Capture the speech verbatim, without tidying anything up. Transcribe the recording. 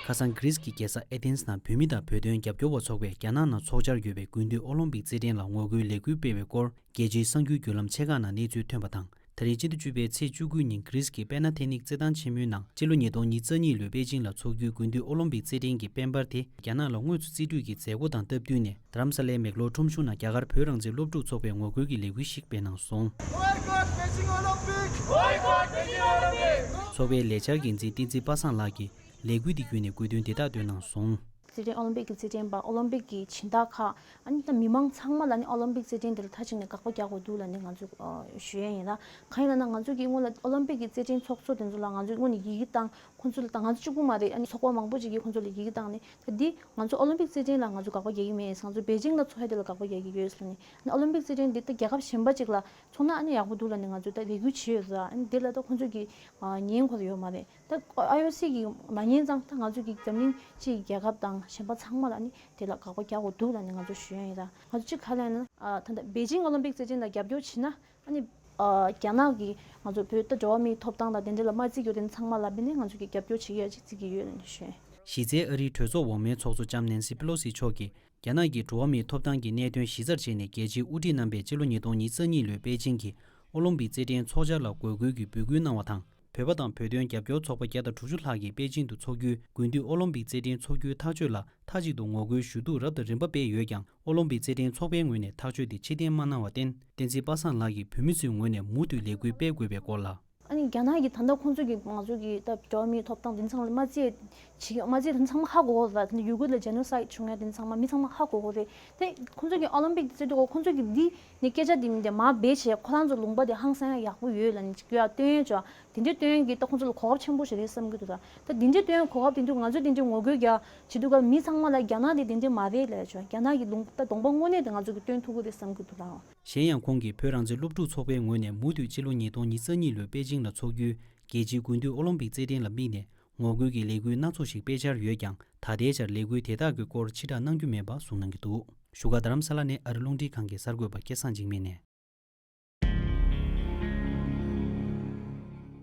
ཁ་སང་གྷི་རིས་ཀྱི་རྒྱལ་ས་ཨེ་ཐེན་སི་ནང་བོད་མི་དང་བོད་དོན་རྒྱབ་སྐྱོར་བ་ཚོགས་པས་རྒྱ་ནག་ནང་འཚོགས་འཆར་ཡོད་པའི་དགུན་དུས་ཨོ་ལིམ་པིག་རྩེད་འགྲན་ལ་ངོ་རྒོལ་ལས་འགུལ་སྤེལ་བའི་སྐོར། རྒྱལ་སྤྱིའི་གསར་འགྱུར་བརྒྱུད་ལམ་ཆེ་ཁག་ནང་གནས་ཚུལ་ཐོན་པ་དང་། ད་རེས་སྤྱི་ཟླ་བཅུ་པའི་ཚེས་བཅུ་དགུ་ཉིན་གྷི་རིས་ཀྱི་པེ་ན་ཐེ་ནིག་རྩེད་ཐང་ཆེན་མོའི་ནང་སྤྱི་ལོ་ཉིས་སྟོང་ཉེར་གཉིས་ལོའི་པེ་ཅིང་ལ་འཚོགས་རྒྱུའི་དགུན་དུས་ཨོ་ལིམ་པིག་རྩེད་འགྲན་གྱི་དཔལ་འབར་དེ་རྒྱ་ནག་ལ་དངོས་སུ་རྩིས་སྤྲོད་ཀྱི་མཛད་སྒོ་དང་སྟབས་བསྟུན་ནས། རྡ་རམ་ས་ལའི་མེག་ལོར་ཁྲོམ་གཞུང་ནང་རྒྱ་གར་བོད་རང་བཙན་སློབ་ཕྲུག་ཚོགས་པས་ངོ་རྒོལ་གྱི་ལས་འགུལ་ཞིག་སྤེལ་གནང་སོང་། Boycott Beijing Olympic! Boycott Beijing Olympic! ཚོགས་པའི་ལས་འཆར་འགན་འཛིན་བསྟན་འཛིན་པ་སངས་ལགས་ཀྱིས་ལས་འགུལ་འདི་བརྒྱུད་ནས་དགོས་འདུན་དེ་དག་བཏོན་གནང་སོང་། རྩེད་འགྲན་ཨོ་ལིམ་པིག་གི་རྩེད་འགྲན་པ་ཨོ་ལིམ་པིག་གི་སྦྱིན་བདག་ཁག་ཨ་ནི་ད་མི་མང་ཚང་མ་ལ་ནི་ཨོ་ལིམ་པིག་རྩེད་འགྲན་འདི་ལ་མཐའ་གཅིག་ནས་དགག་པ་རྒྱག་དགོས་འདུག་ལབ་ནས་ང་ཚོས་ཨ་ཞུ་ཡས་ཡིན་ལ། གང་ཡིན་ལབ་ན་ང་ཚོ་གི་སྔོན་ལ་ཨོ་ལིམ་པིག་གི་རྩེད་འགྲན་ཚོགས་གཙོ་དེ་ཚོ་ལ་ང་ཚོས་སྔོན་ནས་ཡི་གེ་བཏང་། ཁོང་ཚོ་ལ་ད་ང་ཚོ་གཅིག་པུ་མ་རེད། ཨ་ནི་ཚོགས་པ་མང་པོ་ཅིག་གིས་ཁོང་ཚོ་ལ་ཡི་གེ་བཏང་ནས། ད་འདི་ང་ཚོ་ཨོ་ལིམ་པིག་རྩེད་འགྲན་ལ་ང་ཚོ་དགག་པ་རྒྱག་གི་མེད། ང་ཚོ་པེ་ཅིང་ལ་འཚོགས་ཡ་དེ་ལ་དགག་པ་རྒྱག་གི་ཡོད་ཟེར་ནས། ཨ་ནི་ཨོ་ལིམ་པིག་རྩེད་འགྲན་འདི་ད་རྒྱལ་ཁབ་གཞན་པ་ཅིག་ལ་ཚོགས་ན་ཨ་ནི་ཡག་པོ་འདུག་ལབ་ནས་ང་ཚོས་ད་རེ་སྐུལ་བྱས་ཡོད་ཟེར། ཨ་ནི་དེ་ལ་ད་ཁོང་ཚོ་གིས་ཨ་ཉན་དགོས་ཡོད་མ་རེད། ད་ཨའི་ཨོ་སི་གིས་མ་ཉན་ཙང་ད་ང་ཚོ་གི་འཛམ་གླིང་སྤྱིའི་རྒྱལ་ཁབ་དང་གཞན་པ་ཚང་མ་ལ་ཨ་ནི་དེ་ལ་དགག་པ་རྒྱག་དགོས་འདུག་ལབ་ནས་ང་ཚོ་ཞུ་ཡ་ཡིན། ད་ང་ཚོ་གཅིག་ག་རེ་ལབ་ན། ཨ་ད་ལྟ་པེ་ཅིང་ཨོ་ལིམ་པིག་རྩེད་འགྲན་ལ་རྒྱབ་སྐྱོར་བྱེད་ན། ཨ་ནི་ཨ་རྒྱ་ནག་གིས་ང་ཚོ་བོད་ད་འགྲོ་བ་མིའི་ཐོབ་ཐང་དང་དེ་འདྲ་ལ་མ་བརྩི་རྒྱུ་དེ་ཚང་མ་ལ་བརྟེན་ནས་ང་ཚོ་གིས་རྒྱབ་སྐྱོར་བྱེད་ཀྱི་ཡོད་ཅེས་བརྩི་གི་ཡོད་ལབ་ནས་ཞུས། གཞི་རྩའི་ཨ་རིའི་གྲོས་ཚོགས་འོག་མའི་ཚོགས་གཙོ་ལྕམ་ནེན་སི་པེ་ལོ་སི་མཆོག་གིས་རྒྱ་ནག་གིས་འགྲོ་བ་མིའི་ཐོབ་ཐང་གི་གནད་དོན་གཞི་རྩར་བྱས་ནས་རྒྱལ་སྤྱིའི་དབུ་ཁྲིད་རྣམ་པས་སྤྱི་ལོ་ཉིས་སྟོང་ཉེར་གཉིས་ལོའི་པེ་ཅིང་གི་ཨོ་ལིམ་པིག་རྩེད་འགྲན་ཚོགས་འཆར་ལ་འགོད་སྐུལ་གྱི་འབོད་སྐུལ་གནང་བ་དང་། བོད་པ་དང་བོད་དོན་རྒྱབ་སྐྱོར་ཚོགས་པ་བརྒྱ་དང་དྲུག་ཅུ་ལྷག་གིས་པེ་ཅིང་དུ་འཚོགས་རྒྱུའི་དགུན་དུས་ཨོ་ལིམ་པིག་རྩེད་འགྲན་འཚོགས་རྒྱུའི་ཐག་གཅོད་ལ་མཐའ་གཅིག་ཏུ་ངོ་རྒོལ་ཞུ་གཏུག་རབ་དང་རིམ་པ་སྤེལ་ཡོད་ཀྱང་། ཨོ་ལིམ་པིག་རྩེད་འགྲན་ཚོགས་པའི་ངོས་ནས་ཐག་གཅོད་དེ་ཕྱིར་འཐེན་མ་གནང་བར་བརྟེན། བསྟན་འཛིན་པ་སངས་ལགས་ཀྱིས་བོད་མི་ཚོའི་ངོས་ནས་མུ་མཐུད་ལས་འགུལ་སྤེལ་དགོས་པའི་སྐོར་ལ། ཨ་ནི་རྒྱ་ནག་གིས་ད་ལྟ་ཁོང་ཚོ་གིས་ང་ཚོ་གི་ད་འགྲོ་བ་མིའི་ཐོབ་ཐང་དེ་ཚང་མ་བརྩི་བྱེད་མ་བརྩི་དེ་ཚང་མ་ཧ་གོ་གི་རེད། ད་ཡུ་གུར་ལ་ཇེ་ནོ་སའིད་བྱུང་ཡ་དེ་ཚང་མ་མི་ཚང་མ་ཧ་གོ་གི་རེད། དེ་ཁོང་ཚོ་གི་ཨོ་ལིམ་པིག་རྩེད་དུས་ཁོང་ཚོ་གི་འདི་ནི་སྐད་ཆ་འདི་མིན་ཏེ་མར་སྦས་བྱས་ཁོ་རང་ཚོ་ལུང་པ་དེ་ཧང་སང་ཡ་ཡག་པོ་ཡོད་ལབ་ནས་ཅིག་ཡ་སྟོན་ཡ་ཅོ། དེ་འདྲའི་སྟོན་གྱི་ད་ཁོང་ཚོ་ལ་གོ་སྐབས་ཆེན་པོ་ཞིག་རེད་བསམ་གྱི་འདུག་ད་ད་དེ་འདྲའི་སྟོན་གོ་སྐབས་དེ་འདུག་ང་ཚོས་དེ་འདྲའི་ངོ་རྒོལ་རྒྱག་བྱེད་དུས་སྐབས་མི་ཚང་མ་ལ་རྒྱ་ནག་དེ་དེ་འདྲའི་མ་རེད་ལབ་ཆོག་རྒྱ་ནག་གི་ལུང་ད་གདོང་པ་དངོས་གནས་དེ་ང་ཚོ་གི་སྟོན་ཐུབ་ཀྱི་རེད་བསམ་གྱི་འདུག་ལགས། གཞན་ཡང་ཁོང་གིས་བོད་རང་བཙན་སློབ་ཕྲུག་ཚོགས་པའི་ངོས་ནས་མུ་མཐུད་ཕྱི་ལོ་ཉིས་སྟོང་ཉེར་གཉིས་ལོའི་པེ་ཅིང་ལ་འཚོགས་རྒྱུའི་རྒྱལ་སྤྱིའི་དགུན་དུས་ཨོ་ལིམ་པིག་རྩེད་འགྲན་ལ་དམིགས་ནས་ངོ་རྒོལ་གྱི་ལས་འགུལ་སྣ་ཚོགས་ཤིག་སྤེལ་འཆར་ཡོད་ཀྱང་། ད་ལྟའི་ཆར་ལས་འགུལ་དེ་དག་གི་སྐོར་ཕྱིར་བསྒྲགས་གནང་རྒྱུ་མེད་པ་གསུངས་གནང་གི་འདུག་བཞུགས་སྒར་རྡ་རམ་ས་ལ་ནས་ཨ་རི་རླུང་འཕྲིན་ཁང་གི་གསར་འགོད་པ་སྐལ་བཟང་འཇིགས་མེད་ནས།